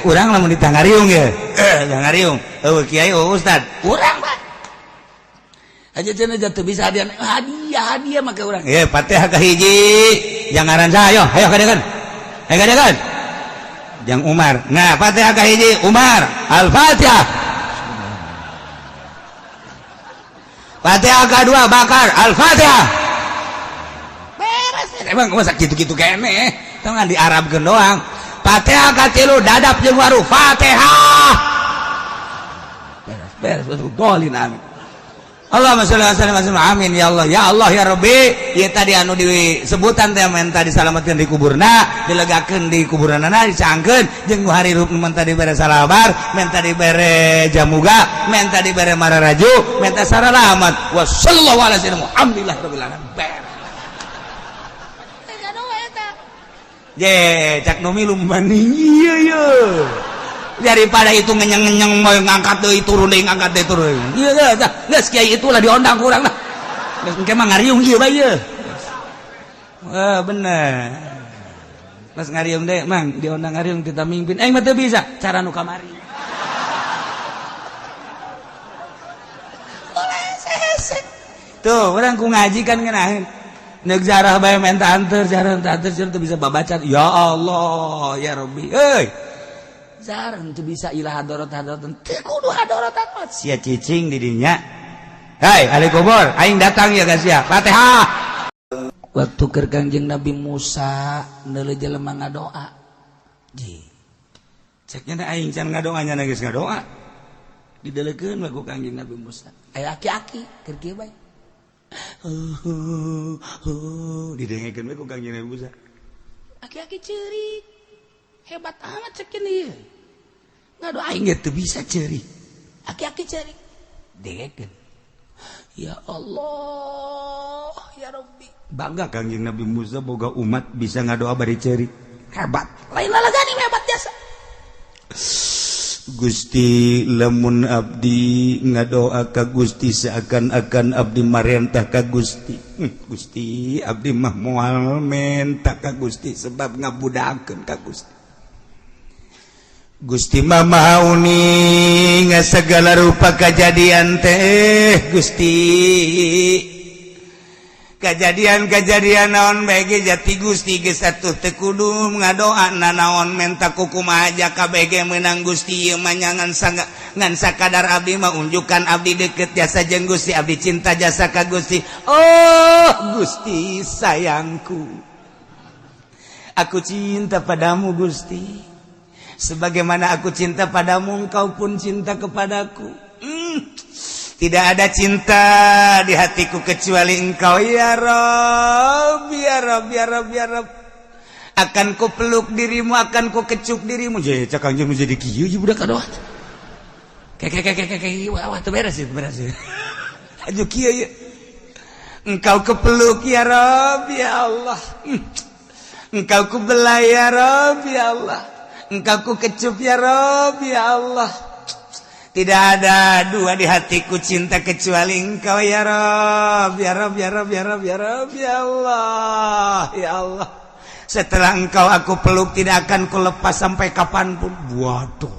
Urang lamun ditangariung ya, tangariung. Oh kiai, oh ustad, urang Pak. Aja cenah jatuh bisa hadiah, hadiah, hadiah maka urang. Ya, Fatihah kahiji. Jang ngaran saha? Ayo, ayo kadekan. Ayo kadekan. Jang Umar. Nah, Fatihah kahiji Umar. Al-Fatihah. Fatihah kedua Bakar. Al-Fatihah. Beres. Emang masa gitu-gitu kene. Tong di Arabkeun doang. Fatihah katilu Dadap jeung Waru. Fatihah. Beres, beres. Dolin, amin. Allahumma sholli wa sallim wa amin ya Allah, ya Allah, ya Rabbi. Ieu tadi anu disebutan teh menta disalametkeun di kuburna, dilegakeun di kuburanana, dicangkeun jeung nu harirup, menta dibere salabar, menta dibere jamuga, menta dibere mararaju, menta saralamat. Wa sallallahu alaihi wasallam, alhamdulillah rabbil alamin. Beres. Je cak nu milu maning ieu ye daripada itu ngenyeng-ngenyeng mau ngangkat deui, turun deui, ngangkat deui, turun. Ieu tah geus kiai itulah diondang kurang lah. Geus engke mah ngariung ieu bae ieu. Wah, bener. Pas ngariung deh, Mang, diondang ngariung kita mimpin. Aing mah teu bisa cara nu kamari. Tuh, urang ku ngaji kan ngeunaheun. Neuk jarah bae menta anteur, jarah menta anteur, teu bisa babaca. Ya Allah, ya Rabbi. Euy. Jarang teu bisa ilah hadorot hadorot. Teu kudu hadorot apa. Sia cicing di dinya. Hai, ahli kubur, aing datang ya guys ya. Fatihah. Waktu keur Kangjeng Nabi Musa neuleuh jelema ngadoa. Ji. Ceknya aing can ngadoa nya geus ngadoa. Dideleukeun we ku Kangjeng Nabi Musa. Aya aki-aki keur kieu bae. Didengekeun we ku Kangjeng Nabi Musa. Aki-aki ceurik. Hebat amat cekin ieu. Ngadoa aing ge teu bisa ceurik. Aki-aki ceurik. Dengekeun. Ya Allah, ya Rabbi. Bangga Kangjeng Nabi Musa boga umat bisa ngadoa bari ceurik. Hebat. Lain lalagani hebat jasa. Gusti, lamun abdi ngadoa ka Gusti seakan-akan abdi marentah ka Gusti. Gusti, abdi mah moal menta ka Gusti sebab ngabudakeun ka Gusti. Gusti mah maha uning segala rupa kejadian teh Gusti. Kejadian-kejadian naon bae ge jati Gusti geus atuh teu kudu ngadoa nanaon menta kukumaha aja kabeh ge meunang Gusti ieu mah ngan ngan sakadar abdi mah unjukan abdi deket jasa jeung Gusti, abdi cinta jasa ka Gusti. Oh Gusti sayangku, aku cinta padamu Gusti. Sebagaimana aku cinta padamu, engkau pun cinta kepadaku. Tidak ada cinta di hatiku kecuali engkau ya Rob, ya Rob, ya Rob, ya Rob. Akan ku peluk dirimu, akan ku kecup dirimu. Jadi cak Kangjeng jadi kieu ieu budak kadoa. Kayak kayak kayak kayak wah teu beres sih, beres sih. Aju kieu ieu. Engkau kepeluk ya Rob, ya Allah. Engkau ku belai ya Rob, ya Allah. Engkau ku kecup ya Rob, ya Allah. Tidak ada dua di hatiku cinta kecuali engkau ya Rob, ya Rob, ya Rob, ya Rob, ya Rob, ya Allah, ya Allah. Setelah engkau aku peluk tidak akan ku lepas sampai kapanpun. Waduh.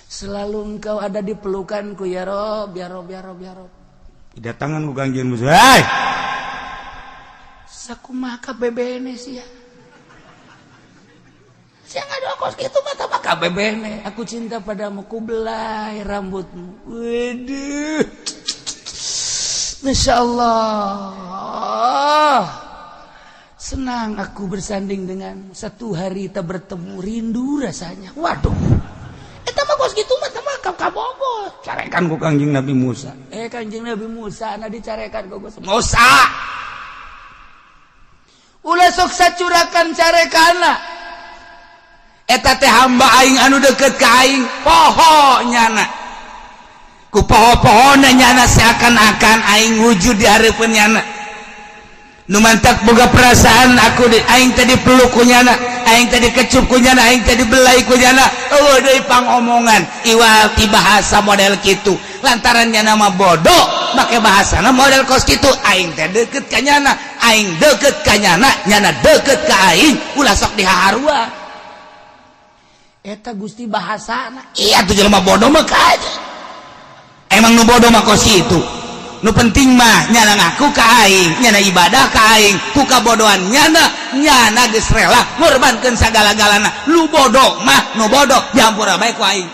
Selalu engkau ada di pelukanku ya Rob, ya Rob, ya Rob, ya Rob. Kedatangan ku Kangjeng Musa. Hei. Sakumaha kabebene sia. Sia ngadoa kos kitu mah tah kabebene. Aku cinta padamu, ku belai rambutmu. Waduh. Masya Allah. Senang aku bersanding denganmu. Satu hari tak bertemu rindu rasanya. Waduh. Eta mah kos kitu mah tah mah kabogo. Carekan ku Kangjeng Nabi Musa. Kangjeng Nabi Musa na dicarekan ku Musa. Ulah sok sacurakan carekana. Eta teh hamba aing anu deket ka aing, poho nyana. Ku poho-pohona nyana seakan-akan aing wujud di hareupeun nyana. Nu mantak boga perasaan aku di aing tadi peluk ku nyana, aing tadi kecup ku nyana, aing tadi belai ku nyana. Eueuh deui pangomongan iwal ti bahasa model kitu. Lantaran nyana mah bodoh, make bahasana model kos kitu. Aing teh deket ka nyana, aing deket ka nyana, nyana deket ka aing, ulah sok dihaharua. Eta Gusti bahasana. Iya tuh, jelema bodoh mah aja. Emang nu bodoh mah kos itu. Nu penting mah nyana ngaku ka aing, nyana ibadah ka aing, ku kabodohan nyana, nyana geus rela ngorbankeun sagala-galana. Lu bodoh mah nu bodoh dihampura bae ku aing.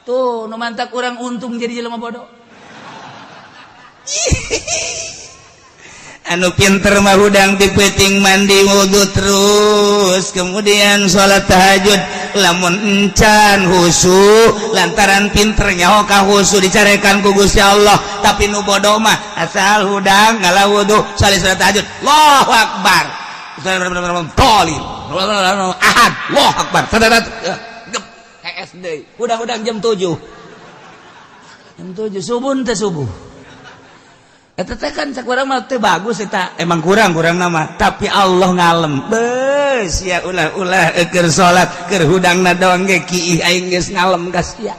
Tuh, nu mantak urang untung jadi jelema bodoh. Anu pinter mah hudang ti peuting, mandi, wudhu, terus kemudian sholat tahajud. Lamun encan husu, lantaran pinternya ka husu dicarekan ku Gusti Allah. Tapi nu bodoh mah asal hudang, ngala wudhu, salat, sholat tahajud, Allahu akbar, tolin ahad, Allahu akbar, SD hudang-hudang jam 7, jam 7 subuh teh, subuh. Eta teh kan cek urang mah teu bagus eta. Emang kurang kurang nama, tapi Allah ngalem. Beus ya, ulah ulah keur salat, keur hudangna doang ge kiih, aing geus ngalem ka sia.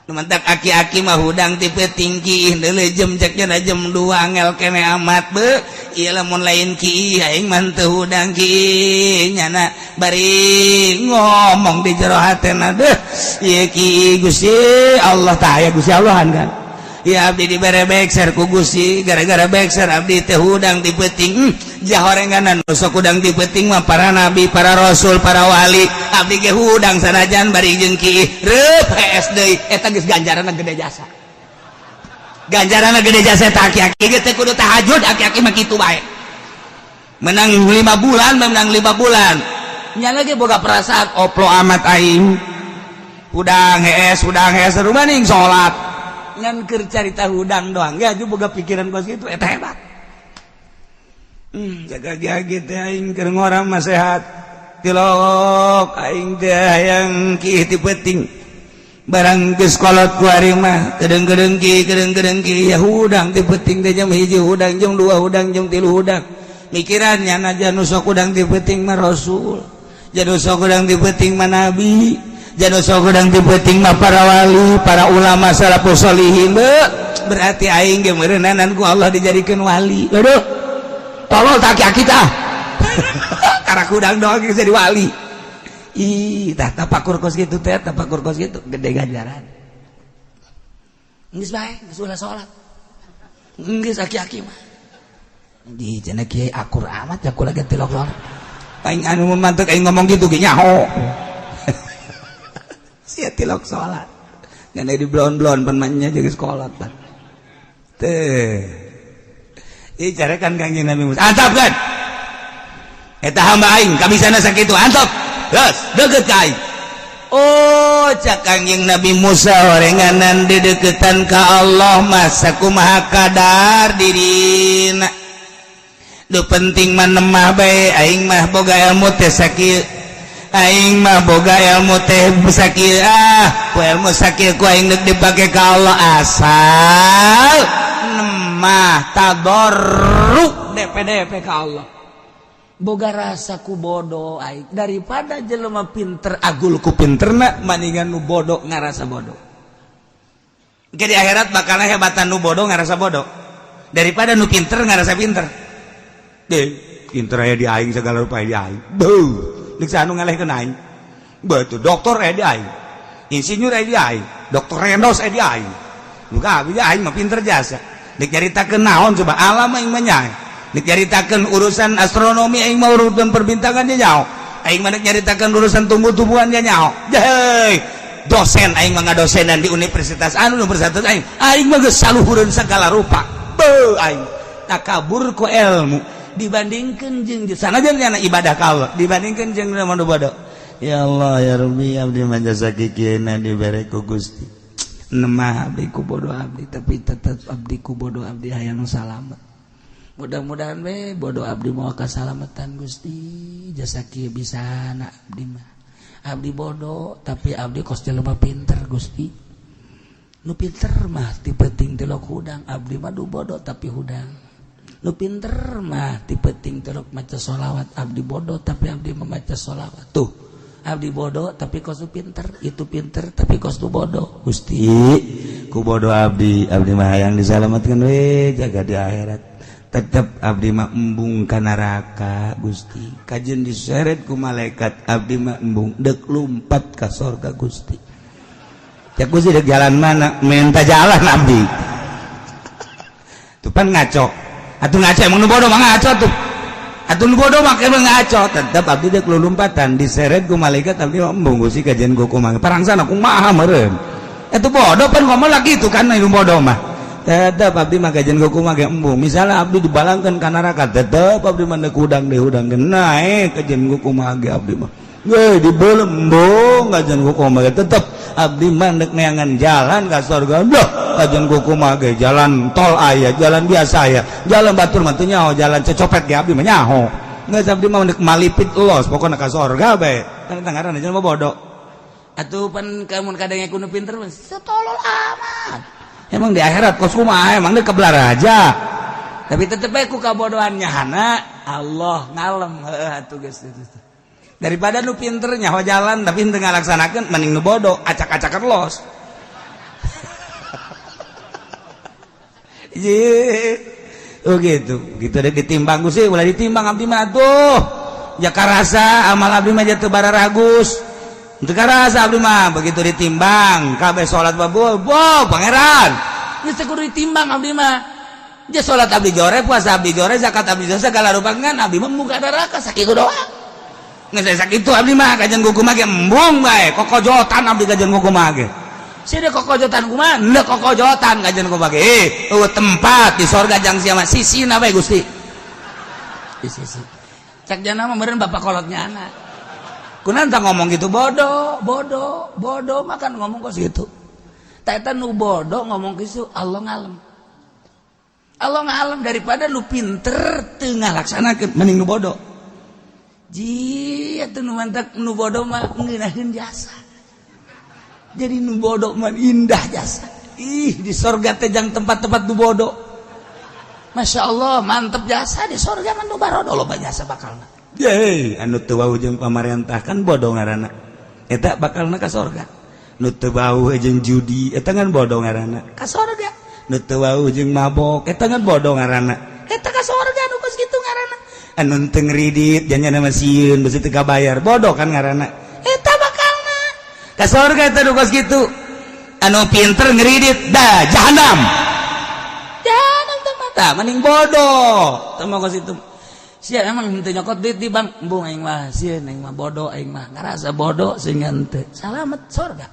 Nu mantak aki-aki mah hudang ti peuting kiih deuleu jam, cek nya jam 2 angel kene amat be. Ieu lamun lain kiih aing mah teu hudang kiih. Nyana bari ngomong di jero hatena, deuh ieu kiih Gusti Allah tah aya Gusti Allahan kan. Ya, abdi dibere bekser ku Gusti, gara-gara bekser abdi teh hudang ti peuting. Jahorenganan nu sok hudang ti peuting mah para nabi, para rasul, para wali. Abdi ge hudang sanajan bari jeung kiih, reup hees deui. Eta geus ganjaranna gede jasa, ganjaranna gede jasa. Eta aki-aki ge teu kudu tahajud, aki-aki mah kitu bae. Menang 5 bulan, menang 5 bulan nya lagi boga perasaan oplo amat aing hudang hees, hudang hees, rumaning salat ngan keur carita hudang doang ya juga boga pikiran kos gitu. Eta hebat. Jaga jagi teh aing keur ngora mah sehat, tilok aing teh hayang kiih ti peuting. Barang geus kolot ku ari mah kedeng-kedeng ki, kedeng-kedeng ki. Ya hudang ti peuting teh jam 1 hudang, jam 2 hudang, jam 3 hudang. Mikirannya najan nu sok hudang ti peuting mah rasul, jadi sok hudang ti peuting mah nabi, jadi sok hudang ti peuting mah para wali, para ulama, salafus solihin. Berarti aing ge meureunanan ku Allah dijadikeun wali. Aduh, tolol tak aki tah, karena hudang doang geus jadi wali. Ih, tah tapakur kos kitu teh, tapakur kos kitu gede ganjaran. Geus bae, geus ulah salat. Geus aki-aki mah. Di cenah kiai akur amat ya kula ge tilok salat. Aing anu mantek aing ngomong gitu ge nyaho. Sia tilok salat. Ngan di blon-blon pan mah jeung sekolah pan. Teh. Ih, carekan Kangjeng Nabi Musa. Antap kan? Eta hamba aing kami sana sakitu antap. Terus deket ka aing. Oh, cak Kangjeng Nabi Musa, orenganan dideketan ka Allah masa kumaha kadar dirina. Nu penting mah nemah bae, aing mah boga ilmu teh sakieu. Aing mah boga ilmu teh sakieu, ah, ku ilmu sakieu ku aing deuk dipake ka Allah, asal nemah tadarru DPDP ka Allah. Boga rasa ku bodoh aing daripada jelema pinter agul ku pinterna, maningan nu bodoh ngarasa bodoh. Jadi akhirat bakal hebatan nu bodoh ngarasa bodoh daripada nu pinter ngarasa pinter. Deh, pinter aya di aing, segala rupa di aing. Beuh, deuk anu ngalehkeun aing. Betul, dokter aya di aing. Insinyur aya di aing, dokter Rendos aya di aing. Nu kabeh aing mah pinter jasa. Deuk nyaritakeun naon coba, alam aing mah nyae. Deuk nyaritakeun urusan astronomi aing mah, urusan perbintangan nya nyaho. Aing mah deuk nyaritakeun urusan tumbuh-tumbuhan nya nyaho. Heuy, dosen aing mah, ngadosenan di universitas anu, universitas aing. Aing mah geus saluhureun segala rupa. Beuh, aing takabur ku ilmu dibandingkan jeung sanajan nyana ibadah ka Allah, dibandingkan jeung nu bodoh. Ya Allah ya Rabbi, abdi mah jasa kikieuna dibere ku Gusti. Nemah abdi ku bodoh abdi, tapi tetep abdi ku bodoh abdi hayang salamet. Mudah-mudahan we bodoh abdi mau kasalamatan Gusti, jasa kieu bisa na abdi mah. Abdi bodoh tapi abdi kos jelema pinter Gusti. Nu pinter mah ti peuting tilok hudang, abdi mah du bodoh tapi hudang. Nu pinter mah ti peuting tilok maca sholawat, abdi bodoh tapi abdi membaca sholawat. Tuh, abdi bodoh tapi kos nu pinter, itu pinter tapi kos nu bodoh. Gusti, ku bodoh abdi, abdi mah hayang disalamatkan we jaga di akhirat. Tetep abdi mah embung ka neraka Gusti. Kajeun diseret ku malaikat abdi mah embung deuk lumpat ka sorga Gusti. Cek Gusti deuk jalan mana? Minta jalan abdi. Tuh pan ngaco. Atuh ngaco emang nu bodoh mah ngaco tuh. Atuh nu bodoh mah emang ngaco. Tetep abdi deuk lumpatan diseret ku malaikat abdi mah embung Gusti kajeun ku kumaha. Parangsana kumaha meureun. Atuh bodoh pan ngomong lagi itu kan nu bodoh mah. Tetep abdi mah kajeun kumaha ge embung. Misalnya abdi dibalangkeun ka neraka tetep abdi mah deuk hudang dihudangkeun naek kajeun kumaha ge abdi mah. Weh dibeuleum embung kajeun kumaha ge tetep abdi mah deuk neangan jalan ka surga. Duh kajeun kumaha ge jalan tol aya, jalan biasa aya, jalan batur mah teu nyaho, jalan cecopet ge abdi mah nyaho. Geus abdi mah deuk malipit los pokona ka surga bae. Kan eta ngaranna jelema bodoh. Atuh pan kamun kadang kudu pinter mah setolol amat. Emang di akhirat kos kumaha emang dia kebelar aja. Tapi tetep bae ku kabodohannya hana Allah ngalem heuh atuh geus. Daripada nu pinter nyaho jalan tapi henteu ngalaksanakeun mending nu bodoh acak-acakan los. Ye. Oh gitu. Gitu deh ditimbang Gusti, ulah ditimbang abdi mah atuh. Ja karasa amal abdi mah teu bararagus. Teu karasa abdi mah begitu ditimbang kabeh salat babul, bo pangeran. Geus teu kudu ditimbang abdi mah. Ja salat abdi jore, puasa abdi jore, zakat abdi jore, segala rupa ngan abdi mah muka neraka sakitu doang. Geus sakitu abdi mah kajeun kumaha ge embung bae, kokojotan abdi kajeun kumaha ge. Sia kokojotan kumaha? Henteu kokojotan kajeun kumaha ge. Eueuh tempat di sorga jang sia mah sisina bae Gusti. Di sisi. Cek jana mah meureun bapak kolotnya anak. Kunaon tah ngomong gitu bodoh, bodoh, bodoh makan ngomong kos gitu. Tah eta nu bodoh ngomong kitu Allah ngalem. Allah ngalem daripada nu pinter teu ngalaksanakeun mending nu bodoh. Ji atuh nu mantak nu bodoh mah ngeunaheun jasa. Jadi nu bodoh mah indah jasa. Ih di sorga teh jang tempat-tempat nu bodoh. Masya Allah mantep jasa di sorga mah nu barodo loba jasa bakalna. Yeay, anu teu wau jeung pamarentah kan bodoh ngaranna. Eta bakalna ka sorga. Nu teu wau jeung judi eta kan bodoh ngaranna. Ka sorga. Nu teu wau jeung mabok eta kan bodoh ngaranna. Eta ka sorga nu kos kitu ngaranna. Anu teu ngridit janjana mah sieun beusi teu kabayar bodoh kan ngaranna. Eta bakalna ka sorga eta nu kos kitu. Anu pinter ngridit dah jahanam. Jahanam teh mata mending bodoh. Teu mah kos kitu. Sia emang henteu nyokot duit di bank, embung aing mah sieun aing mah bodoh aing mah ngarasa bodoh sehingga henteu. Salamet sorga.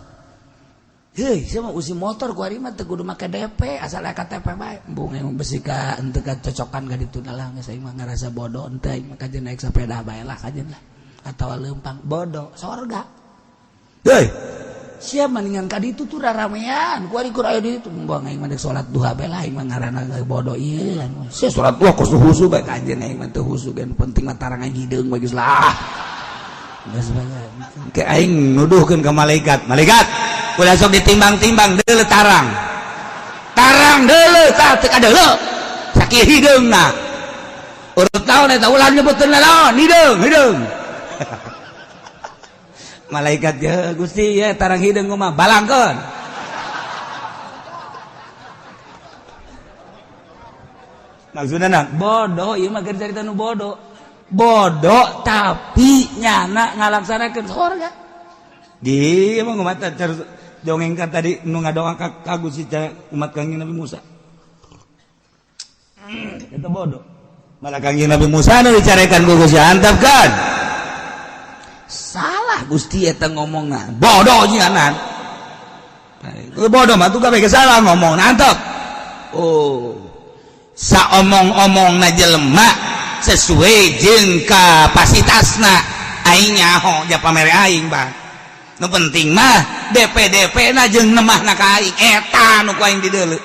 Heuy, sia mah usi motor ku ari mah teu kudu make DP asal aya KTP bae. Embung aing mah besi ka henteu kacocokan ka ditu lah geus aing mah ngarasa bodoh henteu aing mah kajeun naik sepeda bae lah kajeun lah. Atawa leumpang bodoh sorga. Heuy, sia mendingan ka ditu tuh raramean ku ari kur aya di ditu embung aing mah deuk salat duha bae lah aing mah ngaranna bodoh ieu. Sia salat duha kos husu bae kajeun aing mah teu husu ge penting mah tarang aing hideung bae geus lah. Geus bae. Ke aing nuduhkeun ka malaikat, malaikat ulah sok ditimbang-timbang deuleu tarang. Tarang deuleu tah teu kadeuleu. Sakieu hideungna. Urut naon eta ulah nyebutkeun naon hideung hideung. Malaikat ya Gusti ya tarang hideung mah balangkeun. Maksudna naon? Bodoh ieu mah keur carita nu bodoh. Bodoh tapi nyana ngalaksanakeun sorga. Di emang umat dongeng kan tadi nu ngadoa ka Gusti umat Kangjeng Nabi Musa. Eta bodoh. Malah Kangjeng Nabi Musa nu dicarekan ku Gusti antap kan. Salah Gusti eta ngomongna. Bodoh nyanan. Bodoh mah tuh kabeh salah ngomong antep. Oh. Saomong-omongna jelema sesuai jeung kapasitasna aing nyaho ja pamere aing bang. Nu penting mah DP-DP na jeung nemahna ka aing eta nu ku aing dideuleu.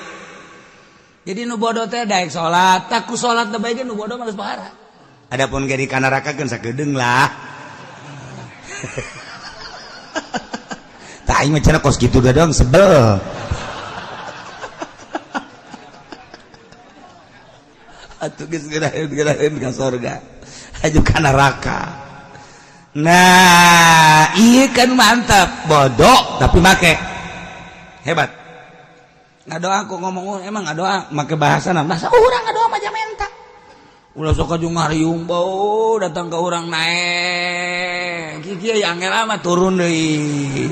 Jadi nu bodoh teh daek salat, tak ku salat teh bae ge nu bodoh mah geus pahara. Adapun ge di kanaraka keun sakedeung lah. Tah aing mah cenah kos kitu doang sebel. Atuh geus geuraheun ka sorga. Aju ka neraka. Nah, iya kan mantap, bodoh tapi make. Hebat. Ngadoa aku ngomong emang ngadoa make bahasa bahasa urang ngadoa mah menta. Ulah sok aju ngariung bau datang ke orang naek. Kieu angel amat turun deui.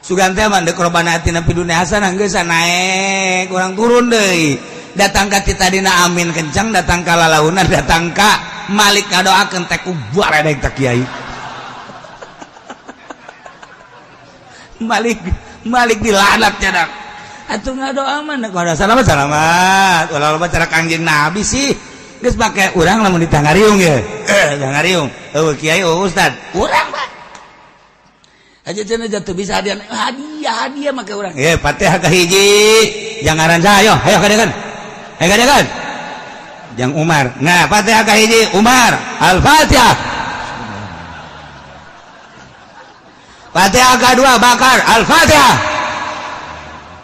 Sugan teh mah deuk robana atina fid dunya hasanah geus naek, urang turun deui. Datang ka ti tadina amin kencang, datang ka lalaunan, datang ka Malik ngadoakeun teh ku baredeg ta kiai. Malik Malik dilanat nyadak. Atuh ngadoa mah deuk salamat salamat. Ulah loba cara Kangjeng Nabi sih. Geus pake urang lamun ditangariung ye. Tangariung. Eueuh kiai eueuh ustad. Urang mah. Aja cenah jatuh bisa hadiah hadiah hadiah make urang. Ye Fatihah ka hiji. Jangaran saha ayo, ayo kadekan. Ayo kadekan. Jang Umar. Nah, Fatihah ka hiji Umar. Al-Fatihah. Fatihah ka dua Bakar. Al-Fatihah.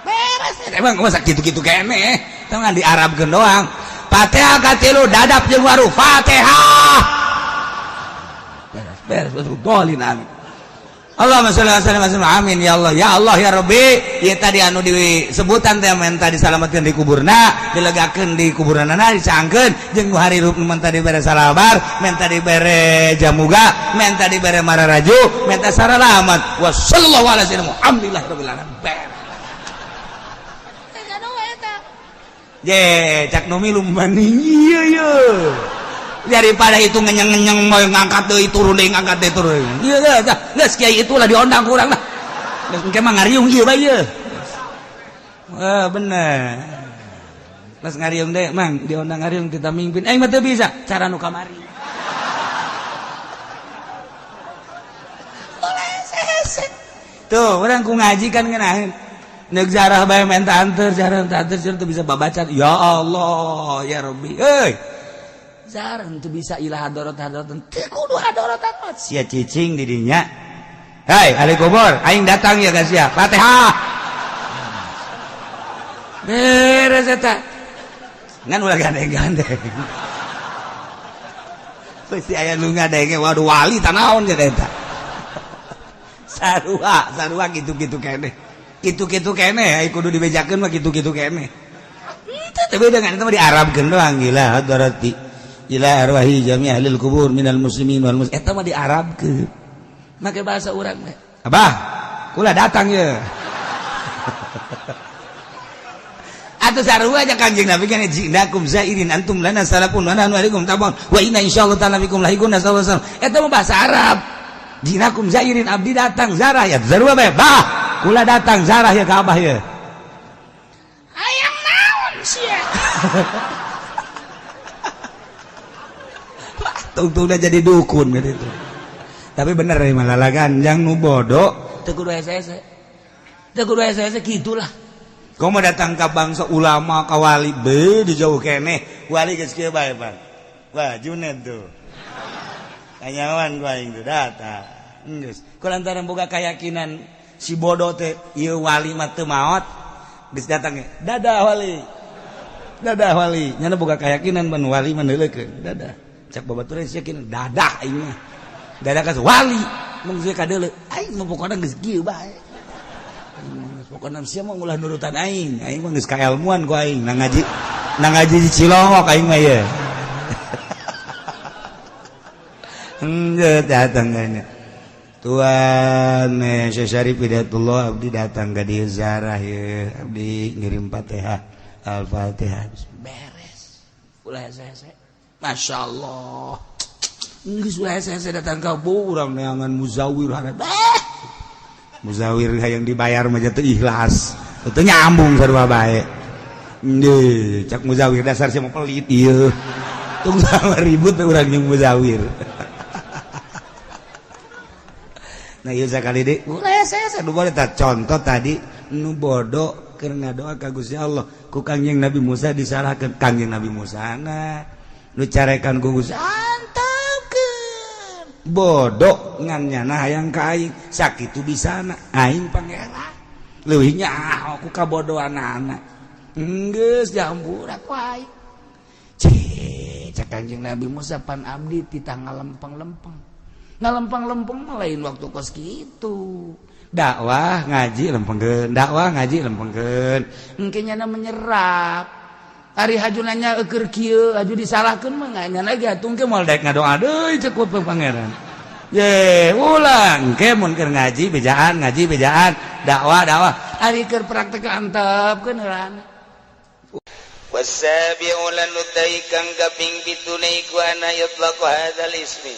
Beres. Emang masa kitu-kitu keneh. Teu ngan diarabkeun doang. Fatihah katilu dadap jeung waru Fatihah. Beres beres dolin amin. Allahumma sholli wa sallim amin ya Allah ya Allah ya Rabbi. Ieu tadi anu disebutan teh menta disalametkeun di kuburna, dilegakeun di kuburanana, dicangkeun jeung nu harirup menta dibere salabar, menta dibere jamuga, menta dibere mararaju, menta saralamat. Wa sallallahu alaihi wasallam. Alhamdulillah rabbil alamin. Beres. Je, cak nu milu maning ieu ye. Daripada itu ngenyeng-ngenyeng mau ngangkat deui turun deui ngangkat deui turun. Ieu teh geus kiai itulah diondang ku urang lah. Geus engke mah ngariung ieu bae ieu. Wah, bener. Geus ngariung deui, Mang, diondang ngariung kita mimpin. Aing mah teu bisa cara nu kamari. Tuh, urang ku ngaji kan ngeunaheun. Nek jarah bae menta anter, jarah menta anter teu bisa babaca. Ya Allah, ya Rabbi. Euy. Jarah teu bisa ilah hadorot hadorot. Teu kudu hadorot hadorot. Sia cicing di dinya. Hei, ahli kubur, aing datang ya guys ya. Fatihah. Beres eta. Ngan ulah gandeng-gandeng. Pasti aya nu ngadenge, waduh wali tanaon cenah eta. Sarua, sarua kitu-kitu keneh. Kitu-kitu keneh ai kudu dibejakeun mah kitu-kitu keneh. Teu teh beda ngan eta mah diarabkeun doang gila hadarati ila arwahi jami' ahlil kubur minal muslimin wal muslimat. Eta mah diarabkeun. Make bahasa urang teh. Abah, kula datang ye. Atuh sarua aja Kangjeng Nabi kan jinakum zairin antum lana salafun wa nahnu alaikum tabun wa inna insyaallah ta'ala bikum lahiqun sallallahu alaihi wasallam. Eta mah bahasa Arab. Jinakum zairin abdi datang zarah ya sarua bae. Bah, kula datang zarah ya ka abah ya. Hayang naon sia. Tungtung udah jadi dukun gitu. Tapi bener nih malah jang nu bodoh teu kudu hese-hese. Teu kudu hese-hese kitulah. Kau mau datang ka bangsa ulama ka wali be di jauh keneh. Wali geus kieu bae, Bang. Wah, Junet tuh. Kanyawan ku aing tuh datang. Geus. Ku lantaran boga keyakinan si bodoh teh ieu wali mah teu maot geus datang dadah wali. Dadah wali. Nyana boga keyakinan ban wali mah neuleukeun. Dadah. Cak babaturan sia yakin dadah aing mah. Dadah ka wali mun sia kadeuleu aing mah pokona geus kieu bae. Pokona sia mah ulah nurutan aing. Aing mah geus kaelmuan ku aing nang ngaji di Cilongok aing mah ye. Enggeus datang kayaknya. Tuan Syekh Syarif Hidayatullah abdi datang ka dieu ziarah ye, abdi ngirim Fatihah, Al-Fatihah beres. Ulah hese-hese. Masya Allah. Geus ulah hese-hese datang ka urang neangan muzawir harap. Muzawir hayang dibayar mah teu ikhlas. Teu nyambung sarua bae. Deui, cak muzawir dasar sia mah pelit ieu. Tung sama ribut urang jeung muzawir. Nah ieu sakali deui ulah hese-hese nu boleh tah contoh tadi nu bodoh keur ngadoa ka Gusti Allah ku Kangjeng Nabi Musa disalahkeun Kangjeng Nabi Musa na nu carekan ku Gusti antepkeun bodoh ngan nyana hayang ka aing sakitu bisana aing pangeran leuwih nyaho ku kabodohanana geus dihampura ku aing cek cek Kangjeng Nabi Musa pan abdi titah ngalempeng-lempeng ngalempeng-lempeng mah lain waktu kos kitu dakwah ngaji lempengkeun dakwah ngaji lempengkeun engke nyana menyerap Ari haju nanya eukeur kieu, haju disalahkeun mah nya lagi atuh ke moal daek ngadoa deui cek ku pangeran. Ye, ulang ke mun keur ngaji bejaan, ngaji bejaan, dakwah dakwah. Ari keur praktek antepkeun heulana. Wasabi'u lan utai kang kaping pitune iku ana yutlaqu hadzal ismi.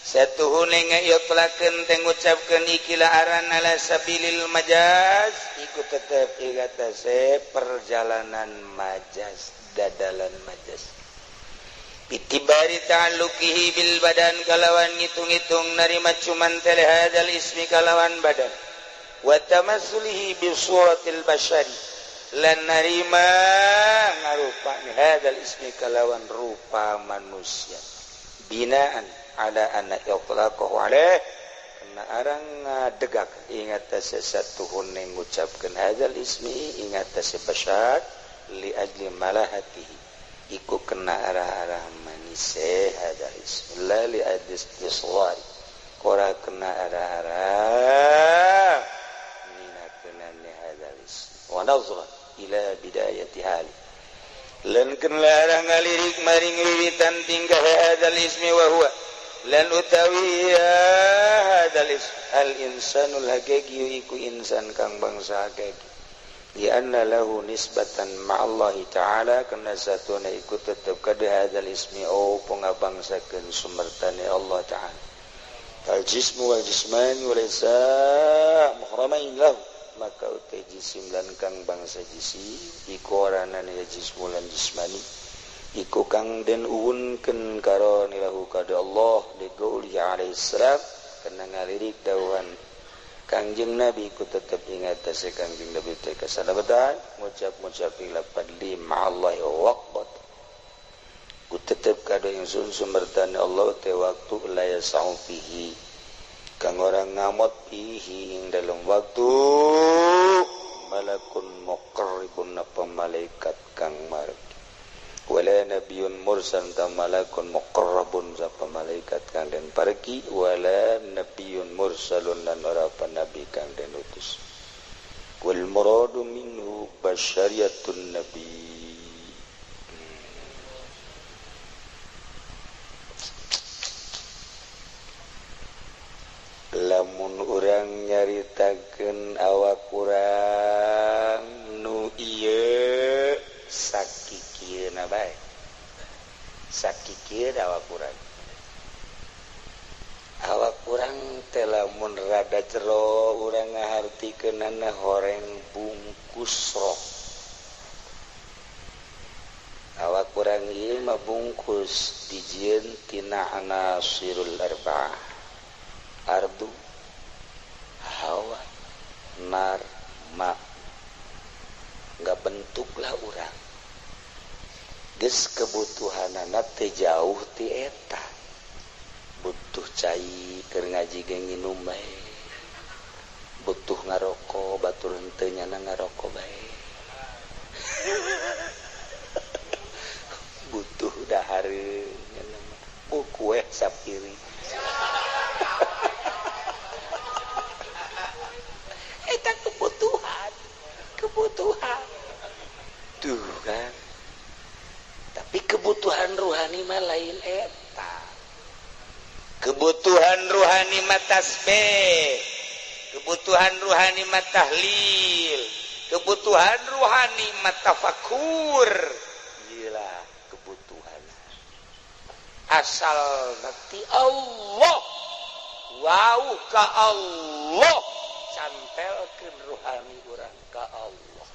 Satuhune ngayutlakeun teh ngucapkeun ikilah aran ala sabilil majaz iku tetep ing atase perjalanan majaz, dadalan majaz. Bitibari ta'alluqihi bil badan kalawan ngitung-ngitung narima cuman tele hadzal ismi kalawan badan. Wa tamassulihi bi suratil bashari lan narima ngarupa hadzal ismi kalawan rupa manusia binaan ala anna itlaqahu alaih kana arang ngadegak ingat sesatuhun ngucapkeun hadzal ismi ingat bashar li ajli malahatihi iku kena arah-arah manise hadzal ismi la li ajli istisghar ora kena arah-arah minakeunane hadzal ismi wa nazra ila bidayati hali lan keun larang ngalirik maring wiwitan tingkah hadzal ismi wa huwa lan utawi hadzal ismi al insanul haqiqi iku insan kang bangsa haqiqi li anna lahu nisbatan ma'allahi ta'ala kana satuna iku tetep kada hadzal ismi au pangabangsakeun sumertane Allah ta'ala al jismu wal jismani wa laysa muhramain lahu maka utai jisim lan kang bangsa jisim iku oranane jismu lan jismani iku kang den uwunkeun karone lahu kada Allah liqouli alaihi salam kana ngalirik dawuhan Kangjeng Nabi ku tetep ingat atase Kangjeng Nabi teh kasalabetan ngucap-ngucap lapan li ma'allahi waqt ku tetep kada ingsun sumertane Allah teh waktu la yasau fihi kang orang ngamot fihi ing dalem waktu malakun muqarribun apa malaikat kang margi wala nabiyyun mursal ta malakun muqarrabun sapa malaikat kang den parki wala nabiyyun mursalun lan ora nabi kang den utus wal muradu minhu basyariyatun nabi. Lamun urang nyaritakeun awak urang nu ieu sakikieuna bae sakikieun awak urang teh lamun rada jero urang ngahartikeunana horeng bungkus roh awak urang ieu mah bungkus dijieun tina anasirul arba'ah ardu hawa nar ma nggak bentuklah urang geus kebutuhanana teh jauh ti eta butuh cai keur ngaji ge nginum bae butuh ngaroko batur henteu nyana ngaroko bae butuh dahareun nyana mah kue sapiring eta kebutuhan kebutuhan tuh kan. Tapi kebutuhan ruhani mah lain eta. Kebutuhan ruhani mah tasbih, kebutuhan ruhani mah tahlil, kebutuhan ruhani mah tafakur. Gila kebutuhan asal nanti Allah wow ka Allah cantelkeun ruhani urang ka Allah.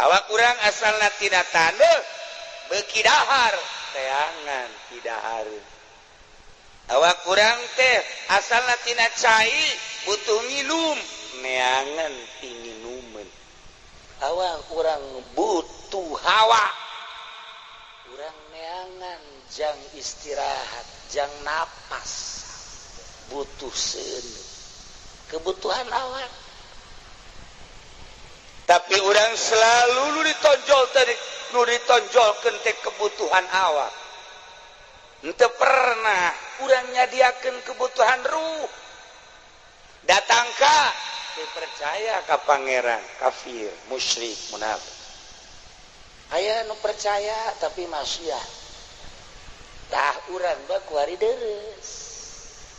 Awak urang asalna tina taneuh beuki dahar teangan tidahareun. Awak urang teh asalna tina cai butuh nginum neangan tinginumeun. Awak urang butuh hawa urang neangan jang istirahat jang napas butuh seuneu kebutuhan awak. Tapi orang selalu nu ditonjol tadi nu ditonjolkeun teh kebutuhan awak. Henteu pernah urang nyadiakeun kebutuhan ruh. Datang ka teu percaya ka pangeran, kafir, musyrik, munafik. Aya nu percaya tapi maksiat. Tah urang mah kuari deres.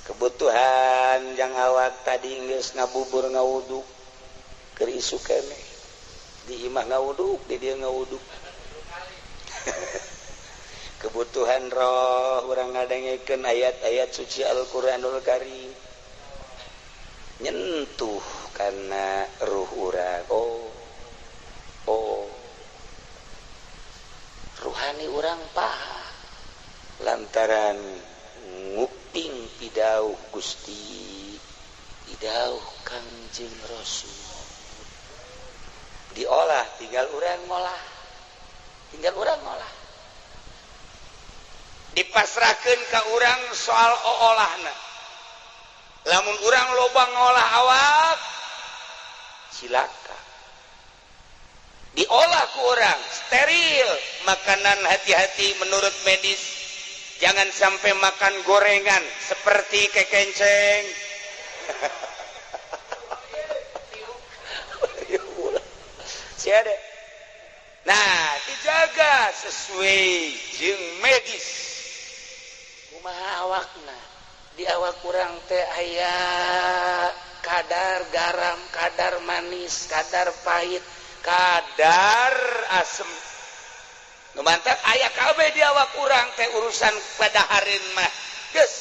Kebutuhan jang awak tadi geus ngabubur ngawuduk keur isuk keneh. Di imah ngawuduk, di dieu ngawuduk. Kebutuhan roh urang ngadengekeun ayat-ayat suci Al-Qur'anul Karim. Nyentuh karena ruh urang. Oh. Oh. Ruhani urang paham. Lantaran nguping pidauh Gusti, pidauh Kangjeng Rasul. Diolah tinggal urang ngolah. Tinggal urang ngolah. Dipasrahkeun ka urang soal oolahna. Lamun urang loba ngolah awak cilaka. Diolah ku urang steril makanan, hati-hati menurut medis. Jangan sampai makan gorengan seperti kekenceng. Nah, dijaga sesuai jeung medis. Kumaha awakna? Di awak kurang teh aya kadar garam, kadar manis, kadar pahit, kadar asem. Nu mantak aya kabeh di awak urang teh urusan padahareun mah. Geus,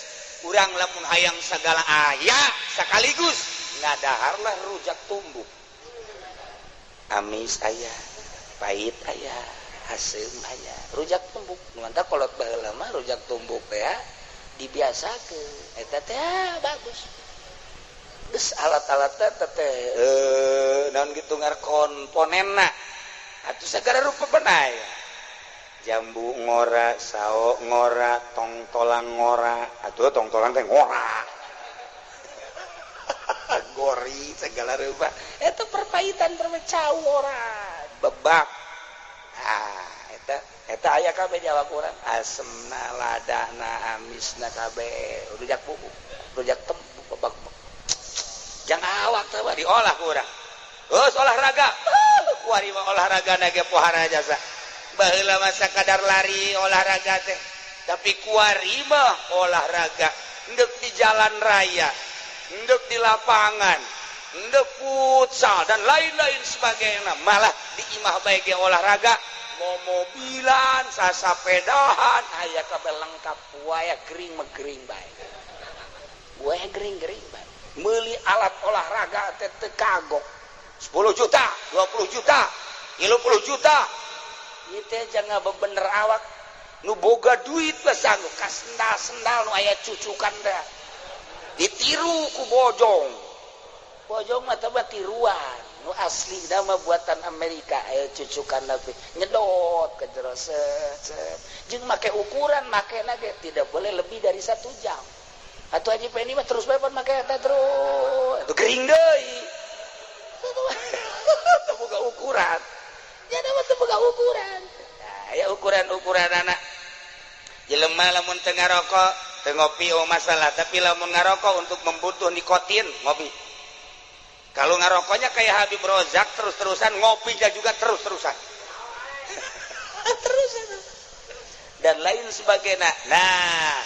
urang lamun hayang sagala aya sekaligus ngadaharlah rujak tumbuk. Amis aya, pahit aya, asem aya, rujak tumbuk. Nu mantak kolot baheula mah rujak tumbuk teh dibiasakeun. Eta teh bagus. Geus alat-alat teh naon kitu ngar komponenna. Atuh sagala rupa benai. Jambu ngora, sao ngora, tongtolang ngora. Atuh tongtolang teh ngora. Gori segala rupa. Eta perpahitan permecau ngora, bebak. Ah, eta eta aya kabeh jawab urang. Asemna, ladana, amisna kabeh. Rujak bubuk, rujak tembuk, bebak. Jangan awak teh diolah ku urang. Geus olahraga. Kuari mah olahraga na ge pohara jasa. Baheula mah sakadar lari olahraga teh, tapi kuari mah olahraga endek di jalan raya, endek di lapangan, endek futsal dan lain-lain sebagainya. Malah di imah bae ge olahraga, momobilan, sasapedahan, aya kabeh lengkap. Buaya gering mah gering bae. Buaya gering-gering bae. Meuli alat olahraga teh teu kagok. 10 juta, 20 juta, 30 juta. Ieu teh jangan bebener awak nu boga duit mah sanggup ka sendal-sendal nu aya cucukan teh. Ditiru ku bojong. Bojong mah teh tiruan, nu asli mah buatan Amerika aya cucukan tapi nyedot ke jero set set. Jeung make ukuran makena ge tidak boleh lebih dari 1 jam. Atuh Haji Pendi mah terus bae pan make eta terus. Atuh gering deui. Teu boga ukuran. Ya mah teu boga ukuran. Nah, aya ukuran-ukuran anak. Jelema lamun teu ngarokok, teu ngopi oh masalah, tapi lamun ngarokok untuk membutuh nikotin, ngopi. Kalau ngarokoknya kayak Habib Rozak terus-terusan, ngopinya juga terus-terusan. Terus dan lain sebagainya. Nah,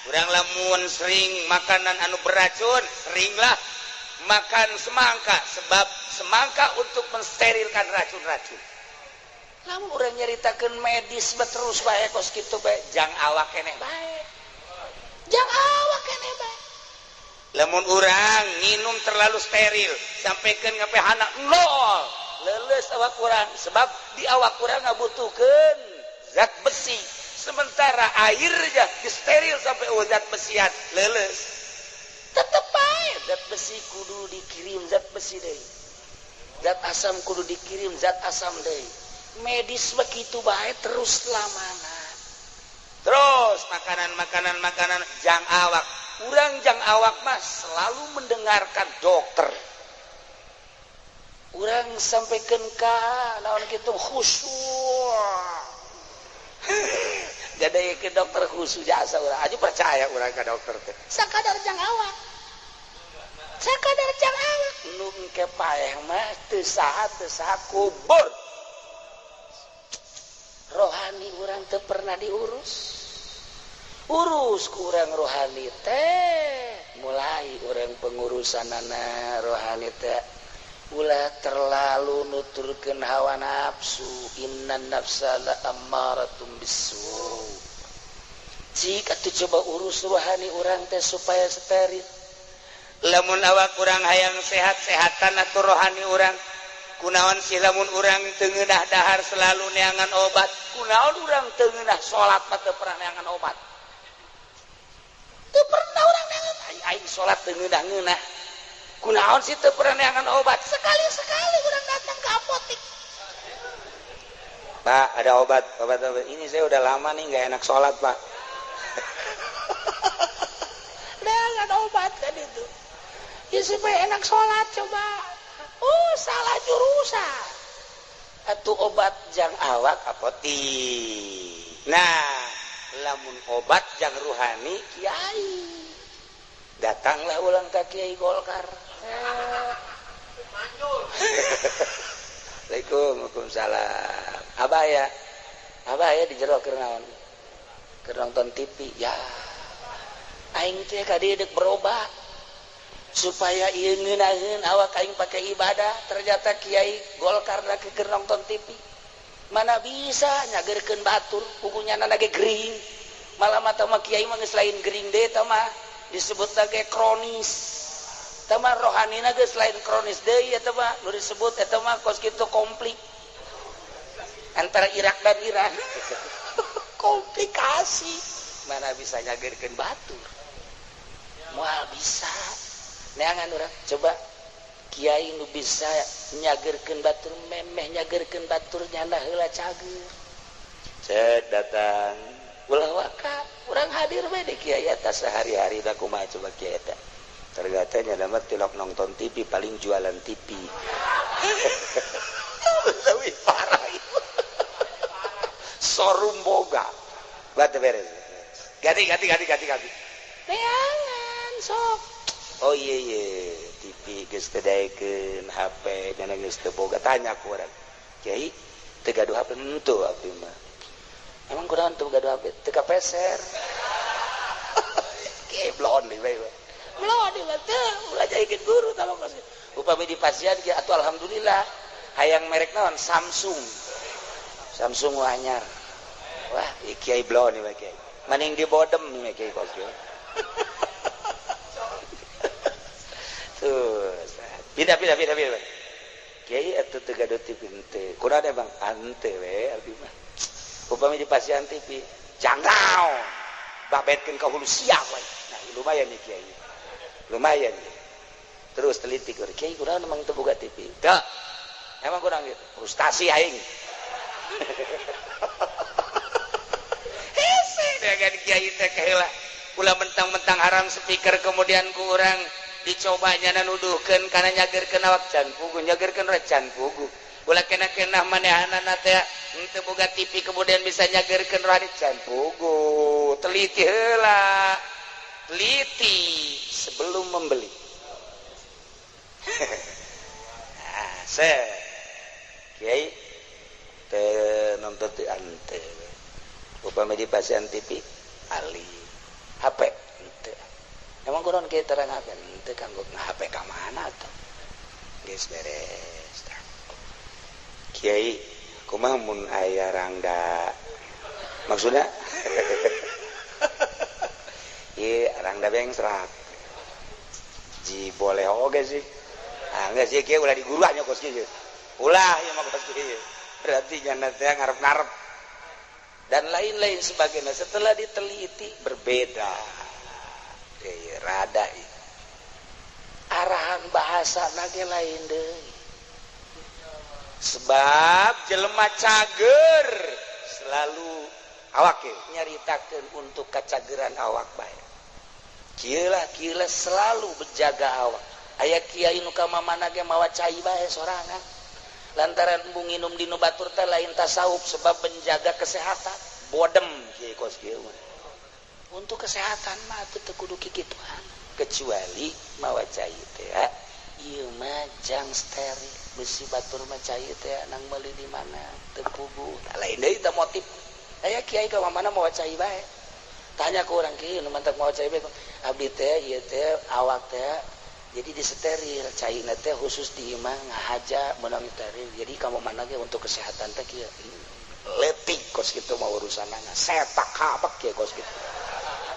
urang lamun sering makanan anu beracun, seringlah makan semangka, sebab semangka untuk mensterilkan racun-racun. Lamun urang nyaritakeun medis mah terus bae kos kitu bae, jang awak keneh bae. Jang awak keneh bae. Lamun urang nginum terlalu steril, sampaikan ngapehana nol, leuleus awak urang, sebab di awak urang ngabutuhkeun zat besi. Sementara airnya disteril sampai zat besian, leuleus. Tetep bae zat besi kudu dikirim zat besi deui. Zat asam kudu dikirim zat asam deui. Medis begitu bae terus lamana. Terus makanan-makanan makanan jang awak. Urang jang awak mah selalu mendengarkan dokter. Urang sampaikan ka lawan kitu khusyuk. Jadi ke dokter khusus jasa urang aja percaya urang ka dokter teh. Sakadar jang awak. Sakadar jang awak. Nu engke paeh mah teu saha kubur. Rohani urang teu pernah diurus. Urus ku urang rohani teh, mulai urang pengurusanana rohani teh ulah terlalu nuturkeun hawa nafsu. Innan nafsa la ammaratum bisu. Jika tuh coba urus rohani urang teh supaya steril. Lamun awak urang hayang sehat-sehatan atau rohani urang, kunaon sih lamun urang teu ngeunah dahar selalu neangan obat? Kunaon urang teu ngeunah salat mah teu pernah neangan obat? Teu pernah urang neangan. Aing salat teu ngeunah-ngeunah, kunaon sih teu pernah neangan obat? Sekali-sekali urang datang ke apotik. Pak, ada obat, obat, obat. Ini saya udah lama nih nggak enak sholat, Pak. Neangan obat kan itu ya supaya enak sholat. Coba, oh, salah jurusan atau obat jang awak apotik. Nah, lamun obat jang ruhani kiai, datanglah ulang ke Kiai Golkar. Assalamualaikum. Waalaikumsalam. Abah ya, abah ya di jero keur naon? Keur nonton TV ya. Aing teh ka dieu deuk berobat supaya ieu ngeunaheun awak aing pakai ibadah. Ternyata Kiai Golkar lagi keur nonton TV. Mana bisa nyageurkeun batur, pugunya nana ge gering. Malah mata mah kiai mah geus lain gering deui, eta mah disebut lagi kronis. Eta mah rohanina geus lain kronis deui, eta mah nu disebut eta mah kos kitu konflik antara Irak dan Iran. Komplikasi. Mana bisa nyageurkeun batur? Moal bisa. Neangan urang coba kiai nu bisa nyageurkeun batur, memeh nyageurkeun batur nyana heula cager. Cet datang ulah waka urang hadir we di kiai eta sehari-hari da kumaha coba kiai eta. Ternyata nya mah tilok nonton TV, paling jualan TV. Leuwih parah ieu. Showroom boga. Batu beres. Ganti ganti ganti ganti ganti. Neangan sok. Oh iya iya, TV geus teu daekeun, HP nyana geus teu boga. Tanya ku urang. Kiai teu gaduh HP henteu abdi mah. Emang kunaon teu gaduh HP? Teu kapeser. Kiai blon deui bae. Blon deui mah teu ulah jadikeun guru tah mah. Upami di pasien kieu atuh alhamdulillah. Hayang merek naon? Samsung. Samsung anyar. Wah, kiai blon ieu mah kiai. Maning dibodem ieu kiai kos kieu. Tuh, pindah pindah pindah pindah. Kiai atuh teu gaduh TV henteu. Kunaon emang henteu we abdi mah. Upami di pasian TV, jangkau. Babetkeun ka hulu siap we. Nah, lumayan nih kiai. Lumayan nih. Terus teliti keur kiai kunaon emang teu boga TV? Teu. Emang kurang gitu. Frustasi aing. Hese dengan kiai teh heula. Ulah mentang-mentang haram speaker kemudian ku urang dicobanya nuduhkeun kana nyageurkeun awak can pugu, nyageurkeun can pugu. Ulah kena-kena manehanana teh henteu boga TV kemudian bisa nyageurkeun rohani can pugu. Teliti heula. Teliti sebelum membeli. Nah, se kiai teu nonton teu ante. Upami di pasian TV ali HP henteu. Emang kunaon kieu terang HP henteu kanggo HP ka mana tuh? Geus beres. Kiai kumaha mun aya rangda? Maksudnya ieu rangda bengsrak. Ji boleh oge sih. Ah geus sih kieu ulah diguruan kos kieu. Ulah ieu mah kos kieu. Berarti nyana teh ngarep-ngarep dan lain-lain sebagainya. Setelah diteliti berbeda. Rada arahan bahasa nage lain deui. Sebab jelema cager selalu awak nyaritakeun untuk kacageran awak bae. Kieu lah selalu berjaga awak. Aya kiai nu ka mamana ge mawa cai bae sorangan. Lantaran embung nginum di nu batur teh lain tasawuf sebab menjaga kesehatan. Bodem kiai kos kieu mah. Untuk kesehatan mah teu kudu kikituan. Kecuali mawa cai teh Ieu mah jang steril besi batur mah cai teh nang meuli di mana teu puguh. Lain deui teh motif. Aya kiai ka mana mawa cai bae. Tanya ke orang kieu nu mantak mawa cai bae. Abdi teh ieu teh awak teh jadi disteril caina teh khusus di imah ngahaja meunang steril. Jadi kamu mana ge untuk kesehatan teh kieu. Letik kos kitu mah urusanana. Setak kabek kieu kos kitu.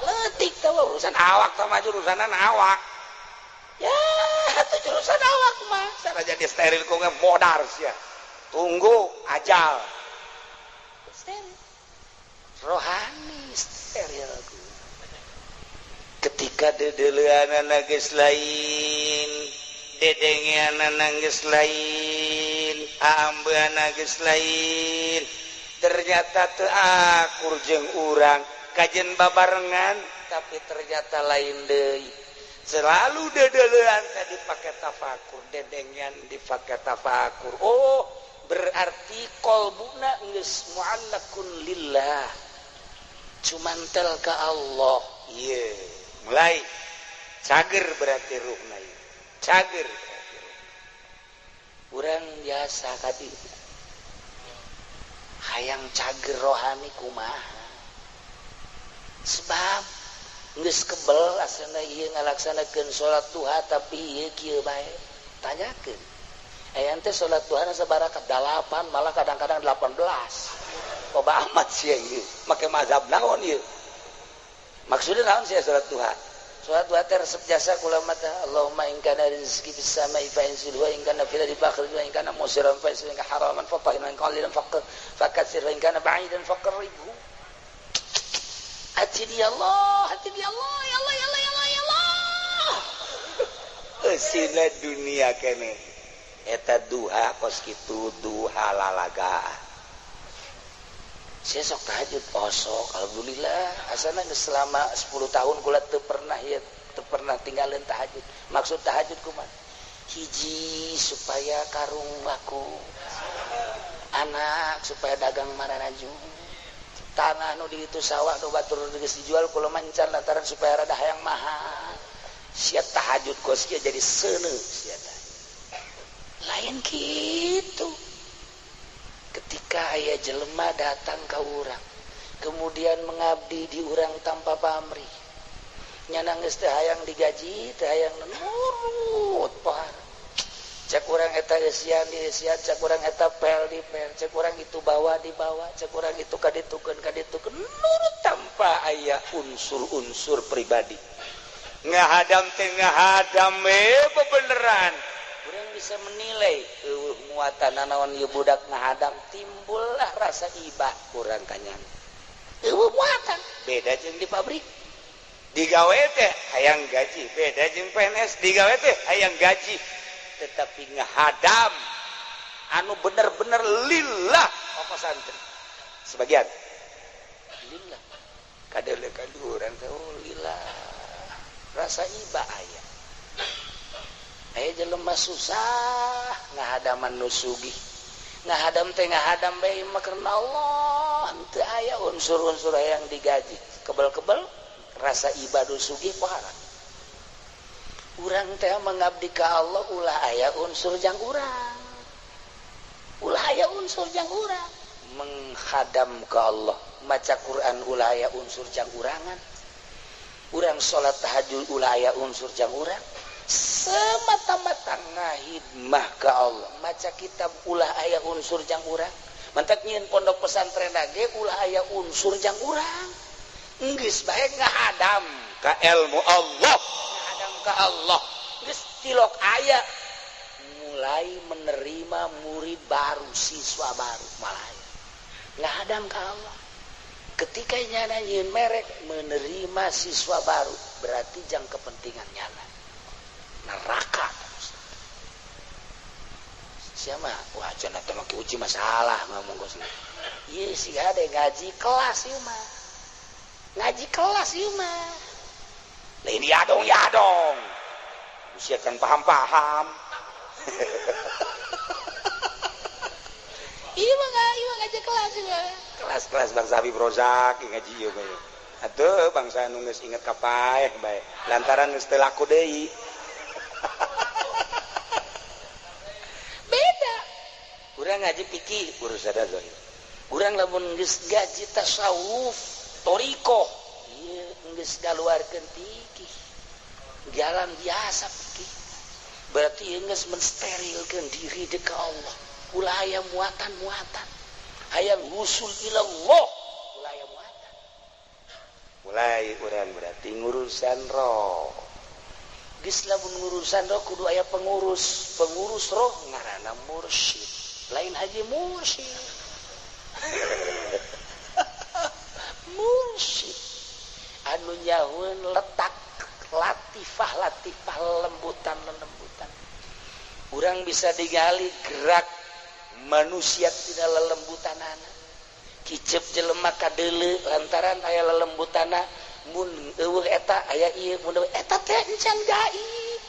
Letik teh urusan awak teh mah urusanana awak. Ya, itu jurusan awak mah. Cara jadi steril kok modar sia. Tunggu ajal. Steril. Rohani steril. Ketika dedeleanana geus lain, dedengeanana geus lain, ambeanana geus lain, ternyata teu akur jeung urang, kajen babarengan tapi ternyata lain deui. Selalu dedelean tadi pakai tafakur, dedengean dipakai tafakur. Oh, berarti kolbuna geus mu'allaqun lillah. Cuman tel ka Allah. Iya, mulai cager berarti ruhna ieu. Cager berarti ruh. Urang biasa kadi. Hayang cager rohani kumaha? Sebab geus kebel asana ieu ngalaksanakeun salat duha tapi ieu kieu bae. Tanyakeun. Aya teh salat duha sabaraha 8 malah kadang-kadang 18. Loba amat sia ieu. Make mazhab naon ieu? Maksudnya naon sia salat duha? Salat duha teh resep jasa kula mah teh Allahumma in kana rizqi fis sama'i fa inzil wa in kana fil ardi fakhrij wa in kana musiran fa in kana haraman fa tahhir wa in qalilan fakatsir wa in kana ba'idan faqribhu. Hati dia Allah, hati dia Allah, ya Allah, ya Allah, ya Allah, ya Allah. Eusina dunia kene. Eta duha kos kitu duha lalaga. Saya sok tahajud osok, alhamdulillah. Asana geus selama 10 tahun kula teu pernah ya, teu pernah tinggalin tahajud. Maksud tahajud kumaha? Hiji supaya karung laku. Anak supaya dagang mararaju. Tanah nu di itu sawah nu batur geus dijual kula mancan lantaran supaya rada hayang mahal. Sia tahajud kos kieu jadi seuneu sia teh. Lain kitu. Ketika aya jelema datang ka urang, kemudian mengabdi di urang tanpa pamrih. Nyana geus teu hayang digaji, teu hayang nurut pohara. Cek urang eta eusian di eusian, cek urang eta pel di pel, cek urang itu bawa dibawa, cek urang itu kaditukeun kaditukeun, nurut tanpa aya unsur-unsur pribadi. Ngahadam teh ngahadam bebeneran. Urang bisa menilai eueuh muatan nanaon ieu budak ngahadam, timbullah rasa iba kurang kanyang. Eueuh muatan beda jeung di pabrik. Digawe teh hayang gaji, beda jeung PNS digawe teh hayang gaji. Tetapi ngahadam anu bener-bener lillah apa santri sebagian lillah kadele kaduran teh oh lillah rasa iba aya aya jelema susah ngahadaman nu sugih ngahadam teh ngahadam bae mah karena Allah teu aya unsur-unsur yang digaji kebel-kebel rasa iba nu sugih pohara. Urang teh mengabdi ka Allah ulah aya unsur jang urang. Ulah aya unsur jang urang. Menghadam ka Allah, maca Quran ulah aya unsur jang urangan. Urang salat tahajud ulah aya unsur jang urang. Semata-mata ngahidmah ka Allah, maca kitab ulah aya unsur jang urang. Mantak nyieun pondok pesantren ge ulah aya unsur jang urang. Geus bae ngahadam ka ilmu Allah. Ke Allah geus tilok aya mulai menerima murid baru, siswa baru malah ngahadam ka Allah. Ketika nyana nyieun merek menerima siswa baru berarti jang kepentingan nyana neraka. Siapa? Wah cenah teh make uji masalah ngomong kos. Ieu sih ada ngaji kelas ieu mah. Ngaji kelas ieu mah. Lain ya dong ya dong. Usia kan paham-paham. Iya mah ngaji kelas juga. Kelas-kelas bangsa Habib Rozak ngaji ieu mah. Atuh bangsa nu geus inget ka paeh bae. Lantaran geus teu laku deui. Urang ngaji fikih urusan zahir. Urang lamun geus ngaji tasawuf thariqah ieu geus ngaluarkeun fikih. Jalan biasa fikih. Berarti ieu geus mensterilkeun diri deuk ka Allah. Ulah aya muatan-muatan. Hayang wusul ilallah ulah aya muatan. Mulai urang berarti ngurusan roh. Geus lamun ngurusan roh kudu aya pengurus. Pengurus roh ngaranna mursyid. Lain haji mursyid. Mursyid anu nyahueun letak latifah-latifah lembutan-lembutan. Urang bisa digali gerak manusia tina lelembutanana. Kicep jelema kadeuleu lantaran aya lelembutana mun eueuh eta aya ieu mun eta teh encan gaib.